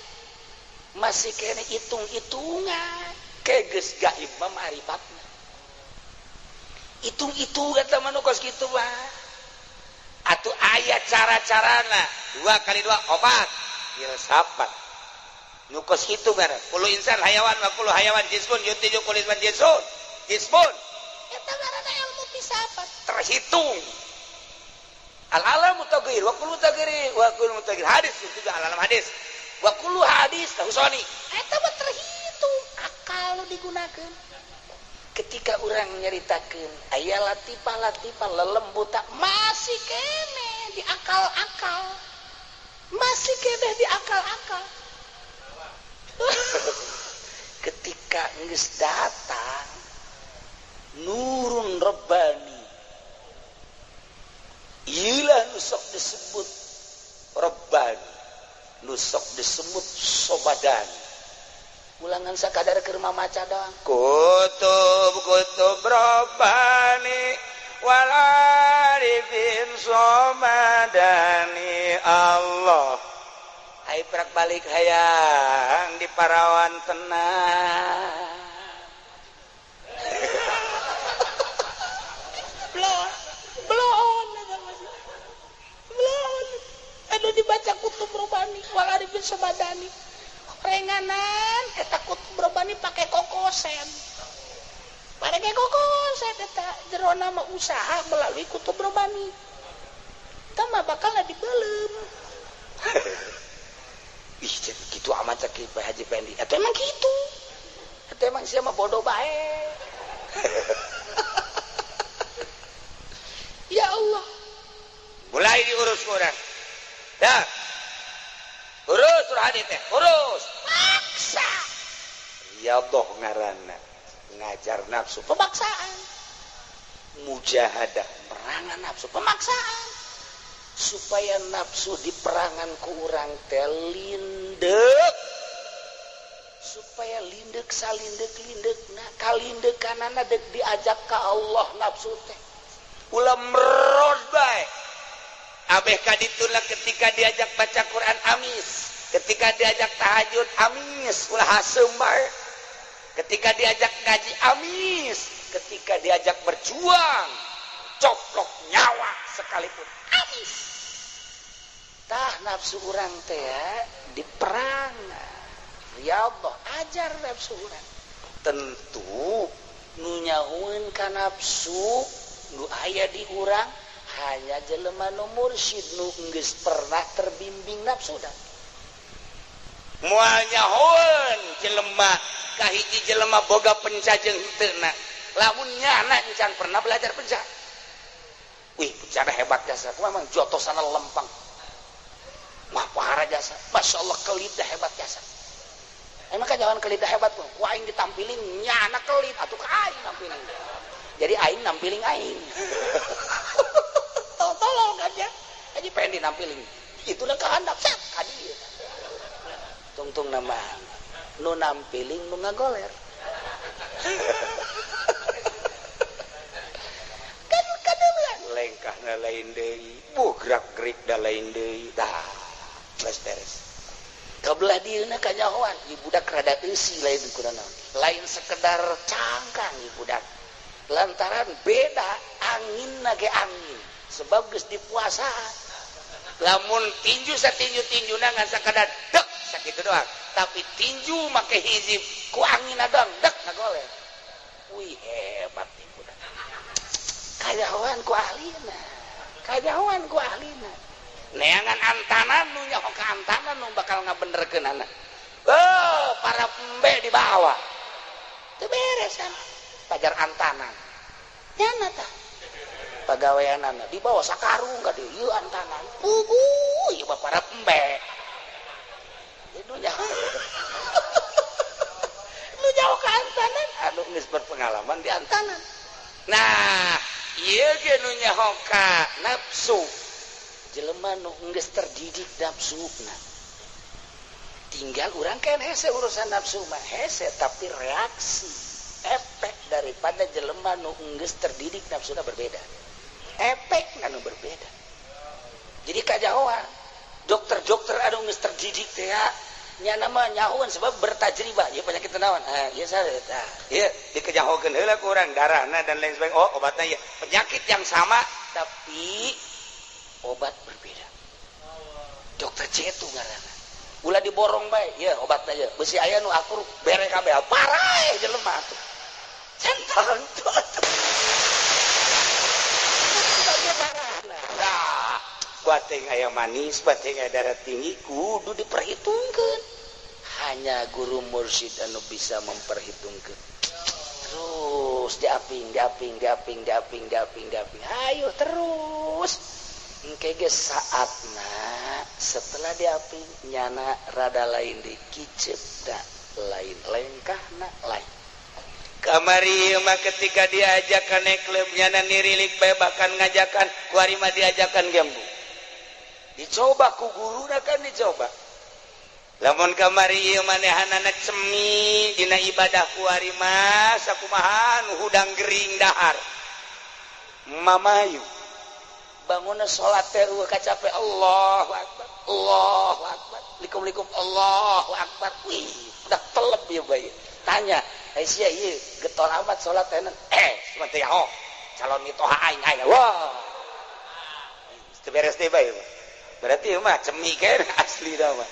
Masih kene hitung-hitungan. Ke geus gaib mah marifatna. Hitung-hitungan teh mah nu kos kitu mah. Atuh aya cara-carana 2 kali 2 4 filsafat. Nu kos kitu ngaran. Kullu insan hayawan wa kullu hayawan jismun yuntiju kullu insan jismun. Jismun. Eta ngaranna ilmu filsafat. Terhitung. Al alamu taghyir wa kullu taghyir wa kullu mutaghir hadis itu juga al alam hadis. Wa kullu hadis tahusani. Eta mah terhitung akal nu digunakeun. Ketika orang nyaritakeun aya latifah-latifah lelembutan masih kene di akal-akal. Masih kene di akal-akal. Ketika geus datang nurun rabbani. Ilah nu sok disebut rabbani, nu sok disebut sobadani. Ulangan sakadar keur mamaca doang. Kutub-kutub rabbani wal arifin somadani Allah. Ai prak balik hayang di parawan tenang. Bloon bloon. Anu dibaca kutub rabbani wal arifin somadani. Renganan eta kutub rabbani pake kokosen. Pake kokosen eta jerona mah usaha melalui kutub rabbani. Eta mah bakal dibeuleum. Ih, jadi kitu amat cek Pak Haji Pendi. Eta emang kitu. Eta emang sia mah bodoh bae. Ya Allah. Mulai diurus urang. Dah. Urus rohani teh, urus. Paksa. Riyadhah ngaranna. Ngajar nafsu pemaksaan. Mujahadah perangan nafsu pemaksaan. Supaya nafsu di perangan ku urang teh lindek. Supaya lindek salindek-lindekna, kalindekanana dek diajak ka Allah nafsu teh. Ulah merod bae. Abeh kaditulah ketika diajak baca Quran amis, ketika diajak tahajud amis, ulah haseum bae. Ketika diajak ngaji amis, ketika diajak berjuang coplok nyawa sekalipun amis. Tah nafsu urang teh diperang. Ya Allah, ajar nafsu urang. Tentu nu nyahueun ka nafsu nu aya di urang hanya jelema nu mursyid nu geus pernah terbimbing nafsu dah. Moal nyahoeun jelema kahiji jelema boga penca jeung henteu. Lamun nyana encan pernah belajar penca. Wih, penca hebat jasa. Kumaha mang jotosana lempang. Mah pahara jasa. Masyaallah kelida hebat jasa. Emang kan jangan kelida hebat tuh. Ku aing ditampiling nyana kelit atuh ka aing nampiling. Jadi aing nampiling aing. Tolong aja. Aja pengen dinampiling. Itu udah kehandap set kadi. Tungtung nama nu nampiling nu ngagoler. Kan kadeuleuan lengkahna lain deui, buh gerak-gerik da lain deui. Tah, geus beres. Kabelah dieuna kanyahoan, ieu budak rada eusi lain kunaon. Lain sekedar cangkang ieu budak. Lantaran beda anginna ge angin. Sebab geus dipuasaan. Lamun tinju satinju-tinjuna ngan sakadar dek sakitu doang. Tapi tinju make hizib ku anginna doang dek ngagoler. Wih hebat nih budak. Kajahoan ku ahlina. Kajahoan ku ahlina. Neangan antanan nu nyaho ka antanan nu bakal ngabenerkeunana. Oh, para embe di bawah. Teu beres kan. Pajar antanan. Nyana tah. Pagaweanana di bawah sakarung ka dieu ieu antanan. Puguh ieu mah para embe. Ieu nyaho. Nu nyaho ka antanan anu geus berpengalaman di antanan. Nah, ieu ge nu nyaho ka nafsu. Jelema nu geus terdidik nafsuna. Tinggal urang kan hese urusan nafsu mah hese, tapi reaksi efek daripada jelema nu geus terdidik nafsuna berbeda. Efek anu berbeda. Jadi kajahoan dokter-dokter anu geus terdidik teh nya nama nyahoan sebab bertajribah ieu penyakit naon. Ah ieu saha eta. Ieu dikejahokeun heula ku urang darahna dan lain sebagainya. Oh, obatna ieu. Penyakit yang sama tapi obat berbeda. Dokter Cetu ngaranna. Ulah diborong bae, ieu obatna ieu. Beusi aya nu akur bere kabeh. Paraeh jelema atuh. Centang tuh. Nah, bating aya manis, bating aya darah tinggi kudu diperhitungkeun. Hanya guru mursyid anu bisa memperhitungkeun. Terus diaping, diaping, diaping, diaping, diaping, diaping. Ayo terus. Engke ge saatna setelah diaping nyana rada lain di kicepna lain lengkahna lain. Kamari mah ketika diajakan klub nyana nirilik bae bahkan ngajakan kuari mah diajakan gembu. Dicoba ku guruna kan dicoba. Lamun kamari ieu manehanana cemi dina ibadah kuari mah sakumaha nu hudang gering dahar. Mamayu bangunna salat teh eueuh kacape Allahu akbar Allahu akbar likum-likum Allahu akbar. Wih, udah telep ieu bae. Tanya, "Eh sia ieu getol amat salat teh?" Cuma teh oh, calon mitoha aing aya. Wah. Teu beres teh bae. Berarti mah cemi kan asli dah mah.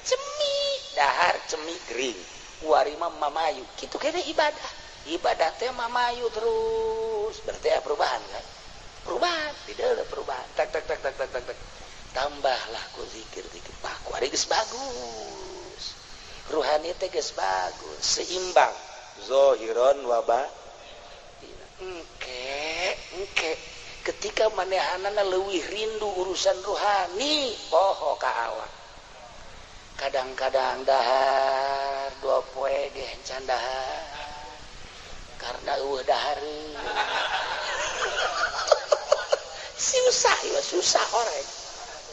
Cemi dahar cemi gering. Kuari mah mamayu. Kitu kene ibadah. Ibadah teh mamayu terus. Berarti ya perubahan kan? Perubahan, tidak ada perubahan. Tak tak tak tak tak tak tak. Tambahlah ku zikir-zikir. Bah, kuari geus bagus. Ruhani teh geus bagus, seimbang. Zohiron wa batin. Engke, engke. Ketika manehanana leuwih rindu urusan ruhani, poho ka awak. Kadang-kadang dahar dua poe ge encan dahar. Karena eueuh dahareun. Susah, ya susah orang.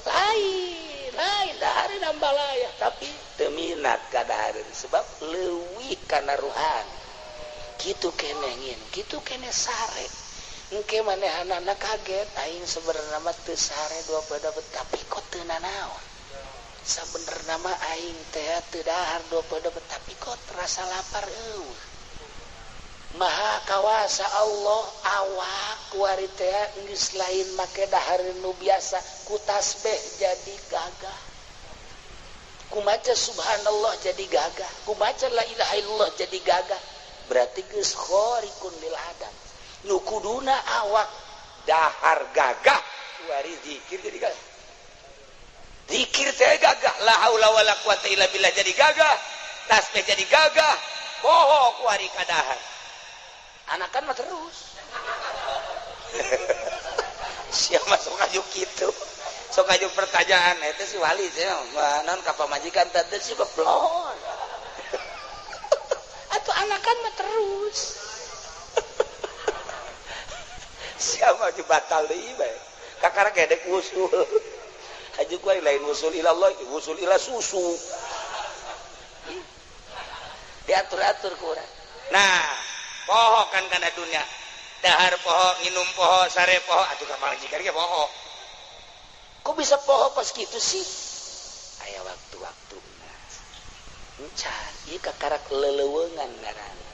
Lain, lain dahareun nambah layah, tapi teu minat ka dahareun sebab leuwih kana ruhani. Kitu keneh ngin, kitu keneh sare. Engke manehanana kaget aing sebenarna mah teu sare dua poe tapi kok teu nanaon. Sabenerna mah aing teh teu dahar dua poe tapi kok terasa lapar eueuh. Maha kawasa Allah awak kuari teh geus lain make dahareun nu biasa ku tasbih jadi gagah. Ku maca subhanallah jadi gagah, ku maca la ilaha illallah jadi gagah. Berarti geus khariqun lil adam. Nu kuduna awak dahar gagah kuari zikir jadi gagah. Zikir teh gagah, la haula wala quwata illa billah jadi gagah, tasbih jadi gagah, poho kuari kadahar. Anakan mah terus. Siapa sok aju kitu? Sok aju pertanyaan eta si wali teh naon ka pamajikan teh si beblon. Atuh anakan mah terus. Siapa aju batal deui bae. Kakara gedek usul. Aju kuari lain usul ilallah, usul ila susu. Diatur-atur ku urang. Nah, poho kan kana dunia. Dahar poho, nginum poho, sare poho, atuh ka pamajikan ge poho. Kok bisa poho pas kitu sih? Aya waktu-waktuna. Encan, ieu kakarak leleuweungan ngaranna.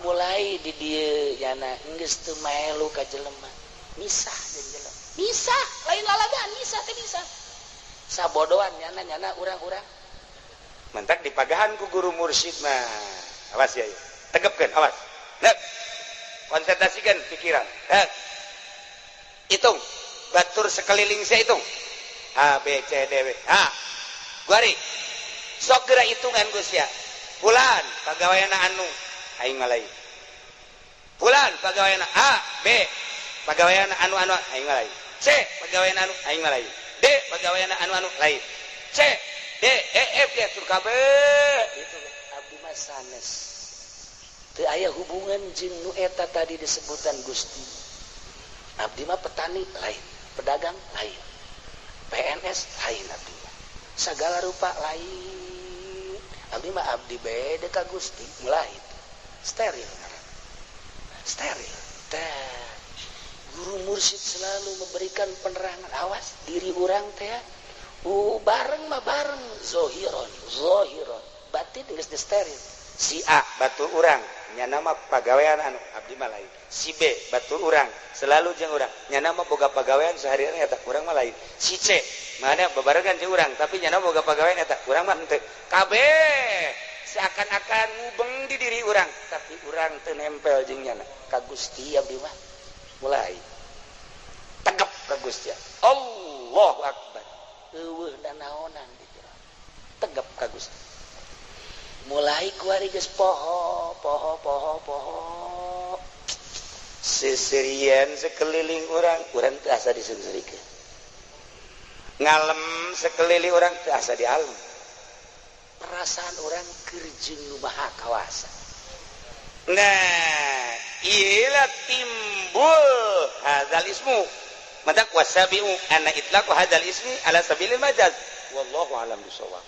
Mulai di dieu yana geus teu maelu ka jelema. Misah jeung jelema. Misah, lain lalagaan, misah teh misah. Sabodoan nyana nyana urang-urang. Mantak dipagahan ku guru mursyid mah. Awas ya, tegepkeun, awas. Nah, konsentrasikan pikiran. Nah, hitung batur sekeliling saya, hitung A B C D B H. Guari sok geura hitungan, Gus, ya. Fulan pagaweana anu, aing mah lain. Fulan pagaweana A, B pagaweana anu anu, aing mah lain. C pagaweana anu, aing mah lain. D pagaweana anu anu, lain. C D E F G tur kabeh itu abdi mah sanes, teu aya hubungan jeung nu eta tadi disebutan Gusti. Abdi mah petani lain, pedagang lain, PNS lain, abdi mah segala rupa lain. Abdi mah abdi beda ka Gusti. Mulai itu steril, steril. Teh guru mursyid selalu memberikan penerangan, awas diri orang teh. Bareng mah bareng zohiron zohiron, batin geus steril. Si A batur urang, nyana mah pagawean anu, abdi mah lain. Si B batur urang, selalu jeung urang, nyana mah boga pagawean seharian eta, urang mah lain. Si C mana bebarengan jeung urang, tapi nyana boga pagawean eta, urang mah henteu. Kabeh seakan-akan ngubeng di diri urang, tapi urang teu nempel jeung nyana. Ka Gusti abdi mah. Mulai tegep ka Gusti. Allahu Akbar. Eueuh nanaonan di jero, tegep ka Gusti. Mulai kuari geus poho poho poho poho. Seserian sekeliling urang, urang teu asa diseungseurikeun. Ngalem sekeliling urang, teu asa dialem. Perasaan orang keur jeung nu maha kawasa. Nah, iyalah timbul hadzal ismu. Maka wasabiu anna itlaqu hadzal ismi ala sabilil majaz, wallahu alam bisawab.